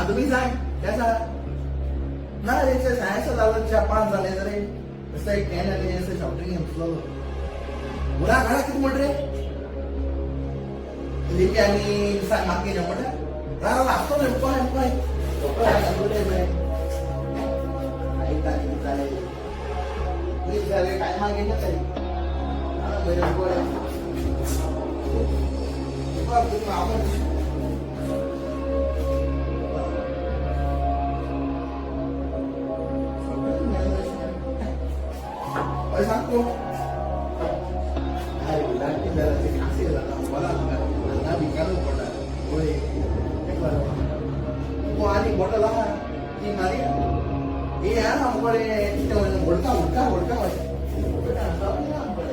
तुमी सांग केसा ना रे सायन्स जालो जापान जालें रे ऐसे कहने लगे जैसे शॉपिंग उरा घाला किती म्हण रे. लिंबी आनी सांग मागे म्हणटा राव लागतो रे पळय पळय जाले काय मागे ना तरी बरें बरें सांगतो आनी बॉटल आहा ती मारी हे आहा आमकडे उडका उडका उडका एक आमकडे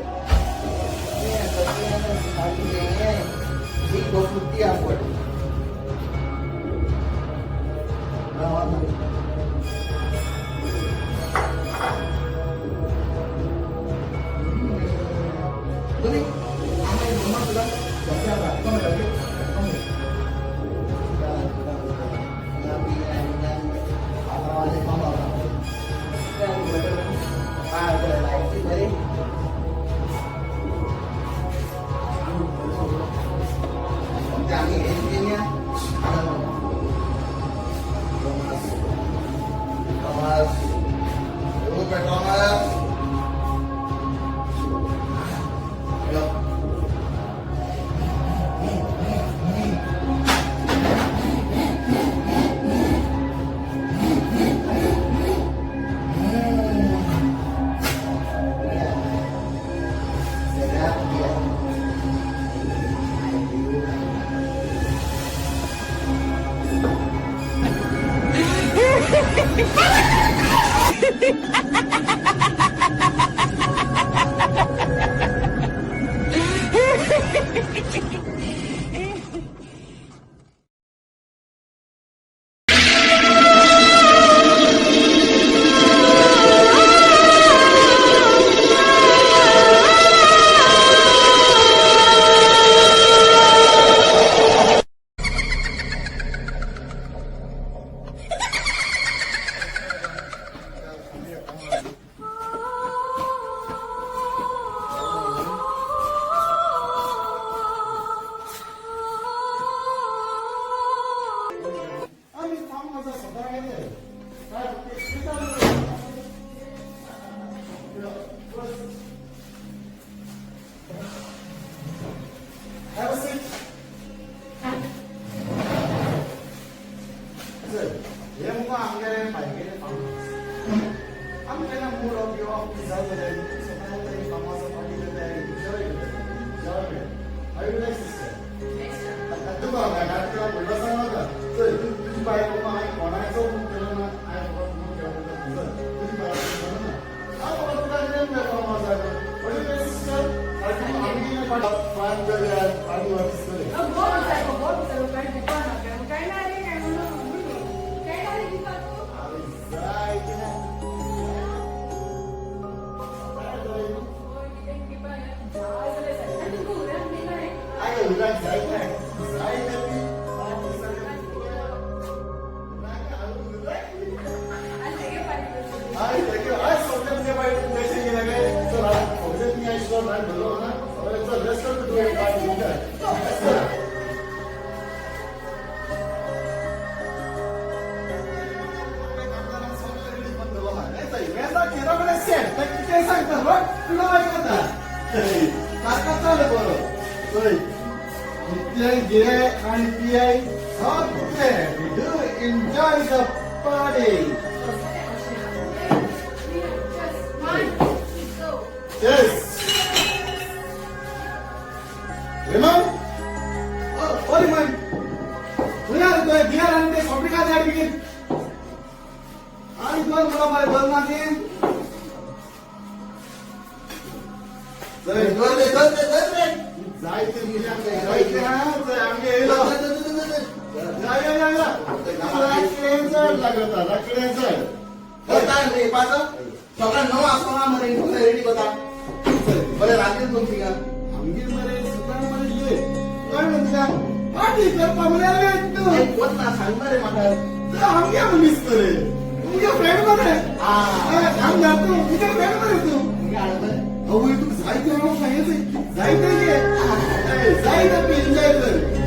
Enjoy the party. Yes. Raymond? Oh, Raymond. We are going to and the Africa that begin. I go to my Balmain. सगळं नऊ आसतना मरे रेडी करता बरें रातीन तुमची आमगेर मरे सकाळ मरे ये काय म्हणता पार्टी करपा मरे तूं कोण ना सांग मरे म्हाका आमगे मनीस मरे तुमगे फ्रेंड मरे आमदार तूं तुमगे फ्रेंड मरे तूं अवय तुका जायते हांव सांगें जायते जायते एन्जॉय कर.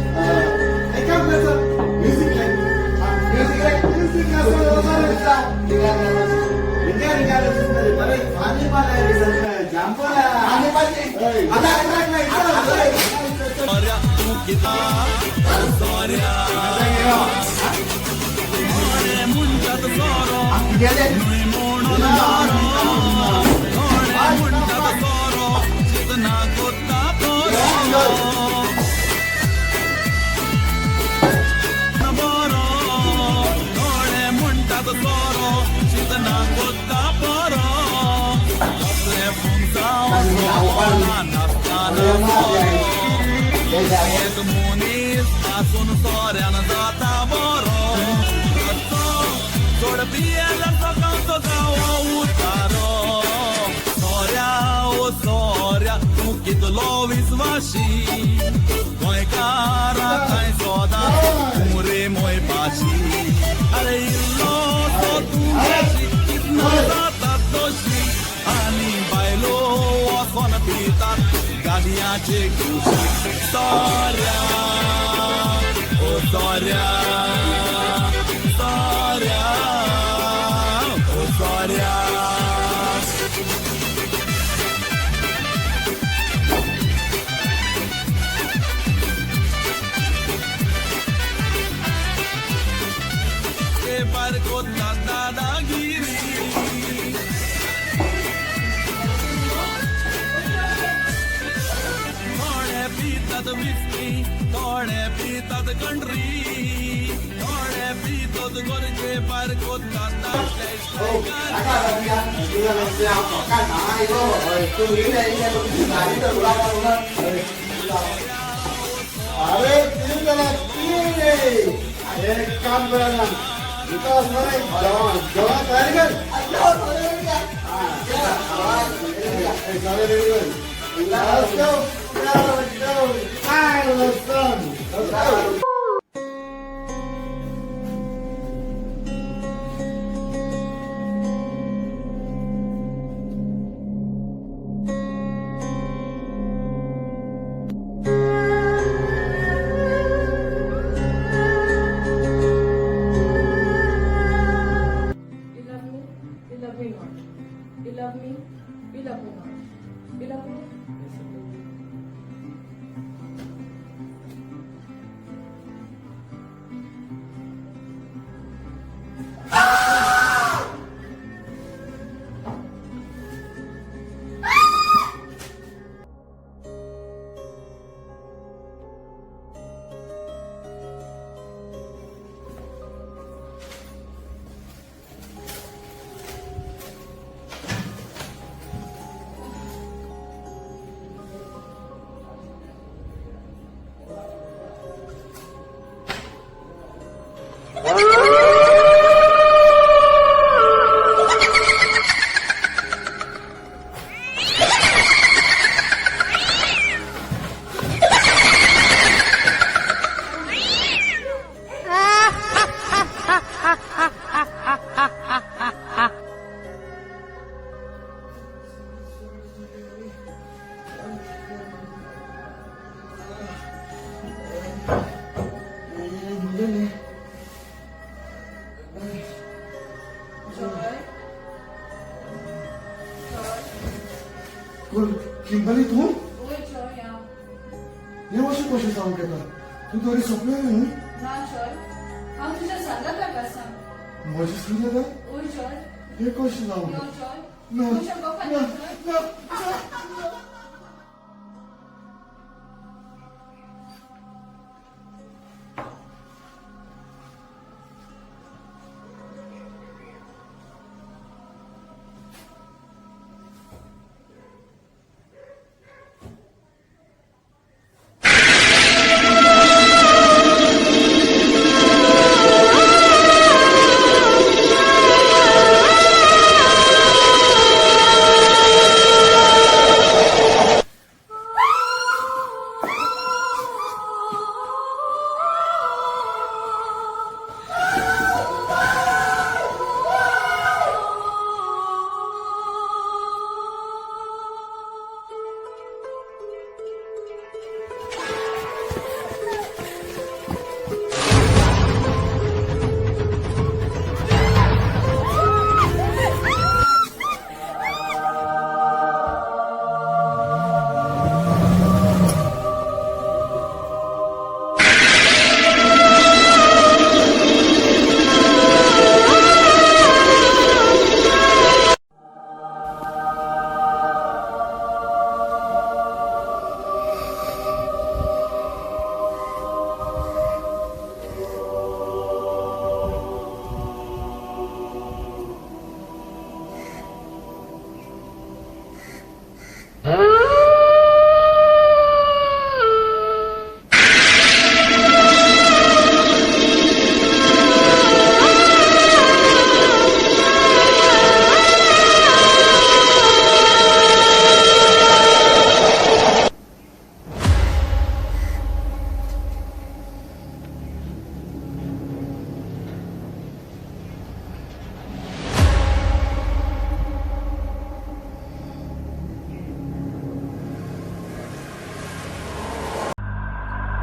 You love me, you love me not. You love me, you love me not. You love me? Joy? Joy? कोण किंबली तूं? ओय जॉय हांव. हें अशें कशें जावंक येता? तूं तरी सोंपलें न्हू? ना जॉय, हांव तुज्या सांगाताक आसा. म्हजें सांगता? ओय जॉय. हें कशें जावंक यो जॉय. ना. तुज्या बापान ना. जॉय. ना.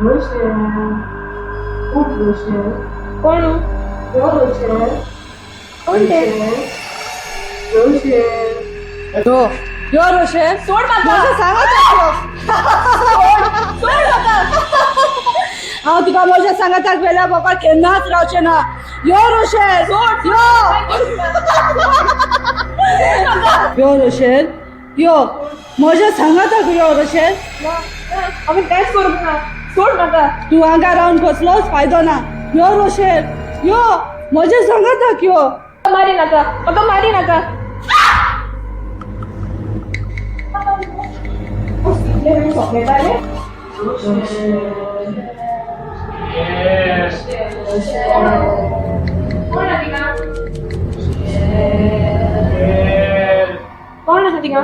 कोण? कोण ते? यो यो रोशेल, सोड म्हाका. म्हजें सांगात. सोड म्हाका. हांव तुका म्हज्या सांगाताक वेल्या बाबा केन्नाच रावचें ना. यो रोशेल, सोड. यो यो रोशेल, यो म्हज्या सांगाताक यो रोशेल. हांवें कांयच करूंक ना, सोड म्हाका. तूं हांगा रावन कसलोच फायदो ना. यो रोशेल, यो म्हज्या सांगाताक यो. मारी नाका म्हाका, मारी नाका. चॉकलेट आले. कोण आसा थिंगा? कोण आसा थिंगा?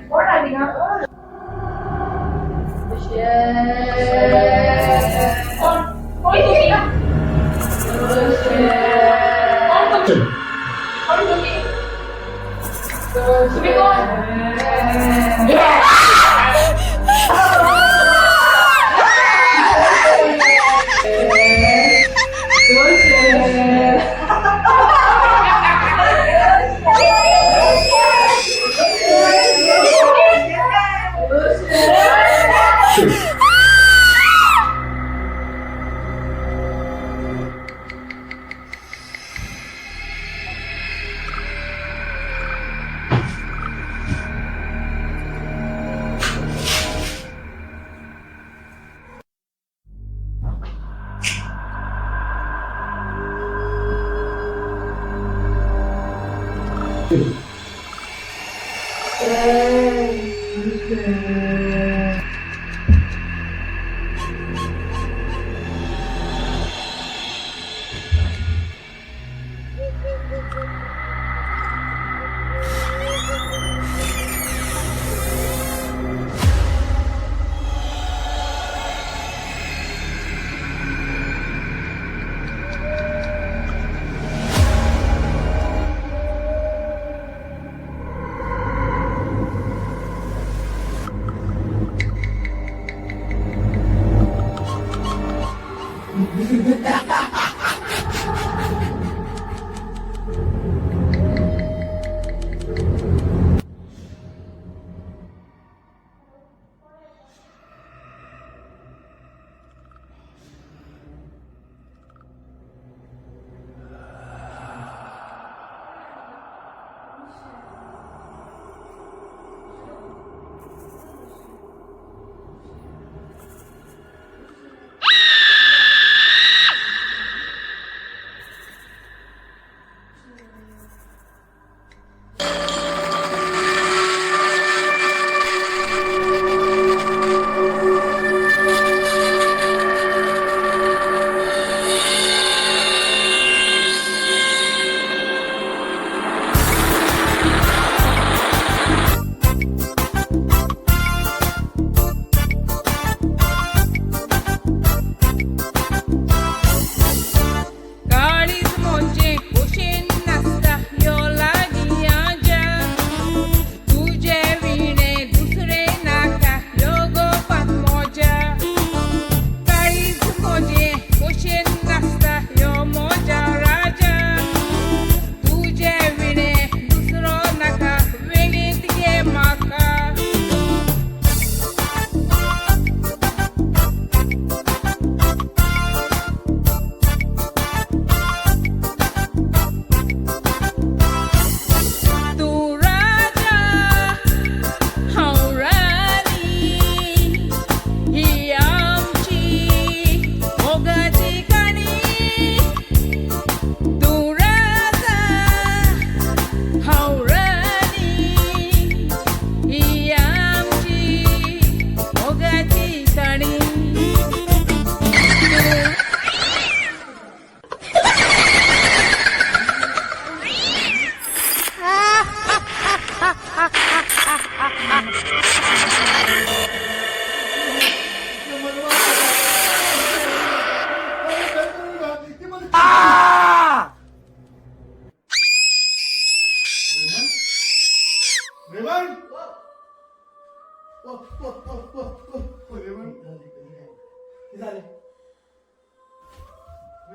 कोण आसा थिंगा? कोण कोण तुमी? कोण तुमी? कोण तुमी? तुमी कोण?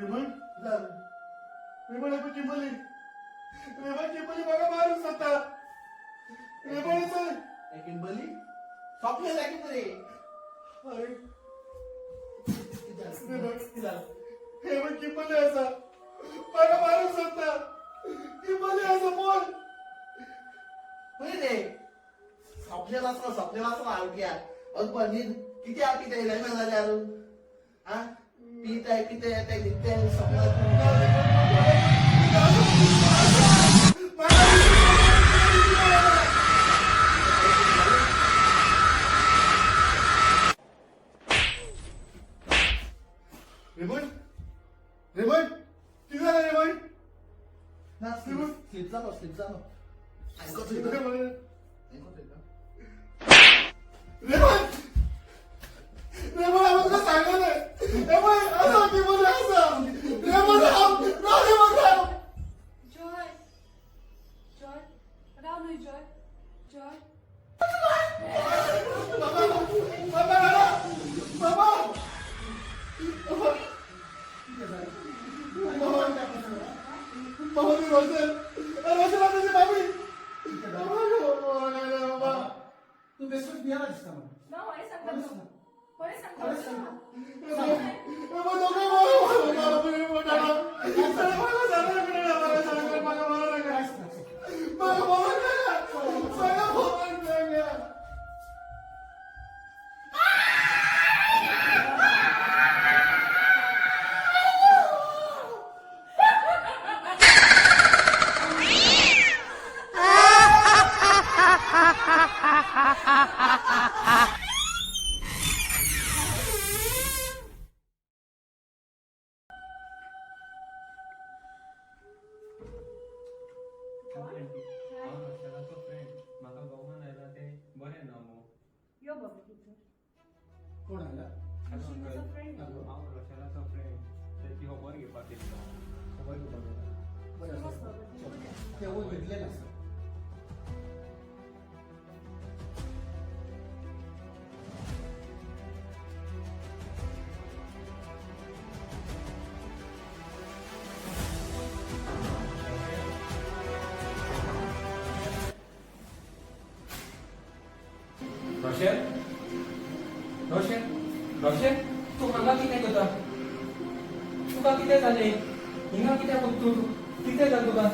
रेमंड जालें. रेमंड आयको किंबली, रेमंड किंबली म्हाका मारूंक सोदता. रेमंड चल. किंबली सोंपलें जाय कितें रे? अरे रेमंड, कितें जालें? रेमंड किंबली आसा, म्हाका मारूंक सोदता. किंबली आसा पळय. पळय रे, सोंपलें आसलो, सोंपलें आसलो आवट्या. अकबर न्हीद कित्याक पिताय जायना जाल्यार आं, पिताय पिताय येताय न्हिदताय सोंपला. रेमंड, रेमंड, कितें जालें रेमंड? ना, स्लीप जालो, स्लीप जालो. आयको थंय, रेमंड, आयको थंय. रेमंड, रेमंड, हांवें तुका सांगलेलें. रेमंड आसा, किंबली आसा. रेमंड राव, राव रेमंड राव. जॉय, जॉय, राव न्हय जॉय, जॉय. बाबा, बाबा, बाबा, बाबा, बाबा, ती रोशन, रोशन आसा तुजी भाभी. बाबा गो, बाबा, बाबा. तूं बेसून भियेला दिसता म्हाका. ना, खरें सांगता तूं, खरें सांगता. खरें सांगता. बाबा, दोगांय बाबा, बाबा, बाबा, बाबा, बाबा, बाबा, बाबा. हांव रोशनाचो फ्रेंड. म्हाका गोवान आयला तें बरें ना मू? यो बाबा भितर. कोण आयला? Hello uncle, hello. हांव रोशनाचो फ्रेंड. तेची खबर घेवपाक येयल्लो. खबर घेवपाक येयला? बरें आसा. तेवूय भेटलेलें आसा. रोशन, रोशन, रोशन, तूं हांगा कितें करता? तुका कितें जालें? हिंगा कित्याक वता तूं? कितें जालें तुका?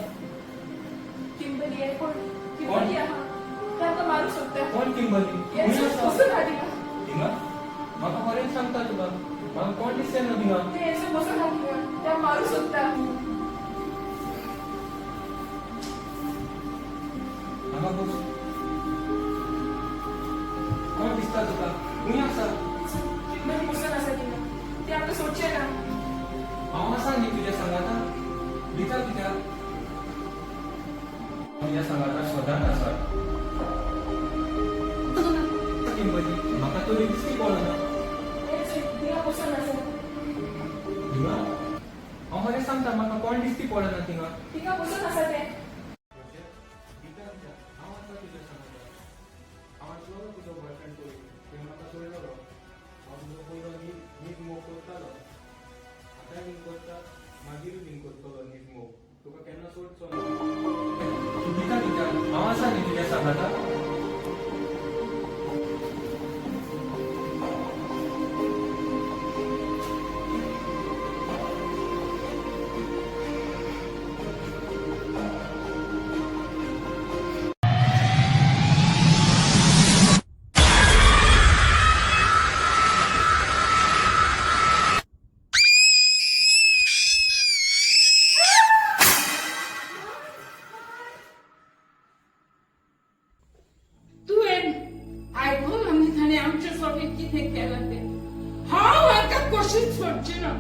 किंबली आहे कोण? किंबली आहा, तांकां मारूंक सोदता. कोण किंबली? हें खंय आसा? बसून आहा थिंगा. थिंगा म्हाका खरेंच सांगता तुका, म्हाका कोण दिसता ना थिंगा. ते हें बसून आहा थिंगा, त्या मारूंक सोदता. हांगा बस. कोण दिसता तुका? खंय आसा? किंबली बसून आसा थिंगा, ते आमकां सोडचें ना. हांव आसा न्ही तुज्या सांगाता. भिता कित्याक? तुज्या सांगाता सदांच आसा. किंबली म्हाका तरी दिसती पडना. हें थिंगा बसून आसा. थिंगा हांव खरें सांगता, म्हाका कोण दिसती पडना थिंगा. थिंगा बसून आसा तें. हांव आसा तुज्या सांगाता. हांव आसलो तुजो बॉयफ्रेंड पयलीं, तुवें म्हाका सोडलो. हांव तुजो पयलो नीज मोग करतालो, आतांय बीन करता, मागीरूय बीन करतलो नीज मोग. तुका केन्ना सोडचो ना. तूं भिता कित्याक? हांव आसा न्ही तुज्या सांगाता. तुवें आयकून आनी ताणें आमच्या सोबीत कितें केलां तें. हांव हाका कशीच सोडची ना.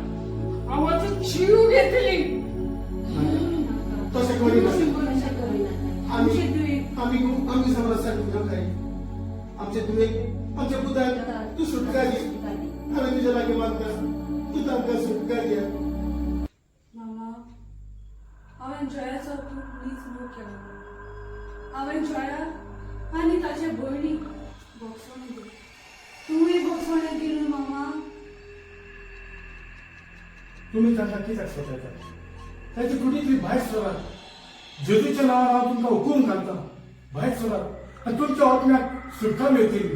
हांव आतां जीव घेतली. तशें करिनाका. तशें करिनाका. आमी आमी आमी समरसान तुका आमचे धुवेक, आमच्या पुताक तूं सुटका दी. हांवें तुज्या लागीं मागता, तूं तांकां सुटका दी. मामा, हांवें जयाचो तूं नीच मोग केलो. हांवें जया आनी ताचे भयणीक भोगसणें दिलें. तूंय भोगसणें दिलें मामा. तुमी तांकां कित्याक सतायतात? तांचे कुडींतली भायर सरात. जेजूच्या नांवान हांव तुमकां हुकूम घालतां, भायर सरात आनी तुमच्या आत्म्याक सुटका मेळटली.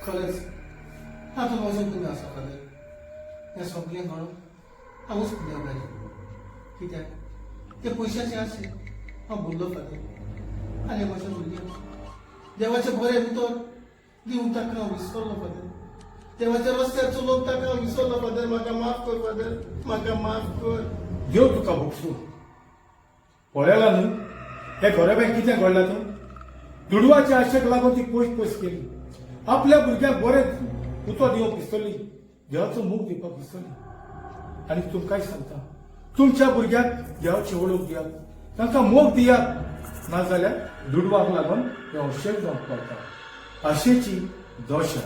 खरेंच आतां वचून तुमी आसा फादर, हें सगळें घडोवन हांवूच पुण्या पाहिजे. कित्याक ते पयशाचे आशे हांव भुल्लो फादर. आनी म्हज्या भुरग्यांक देवाचें बरें उतर दिवंक ताका हांव विसरलो फादर. देवाच्या रस्त्यार चलोवंक ताका हांव विसरलो फादर. म्हाका माफ कर फादर, म्हाका माफ कर. देव तुका भोगसूं. पळयलां न्हय हे घोरेबाय कितें घडलां तें? दुडवाच्या आशेक लागून ती पयस पयस केली. आपल्या भुरग्यांक बरें उतो दिवंक विसरली, देवाचो मोग दिवपाक विसरली. आनी तुमकांय सांगता, तुमच्या भुरग्यांक देवाची वळख दियात, तांकां मोग दियात. नाजाल्यार दुडवाक लागून हें अशेंच जावंक पावता. आशेची दशा.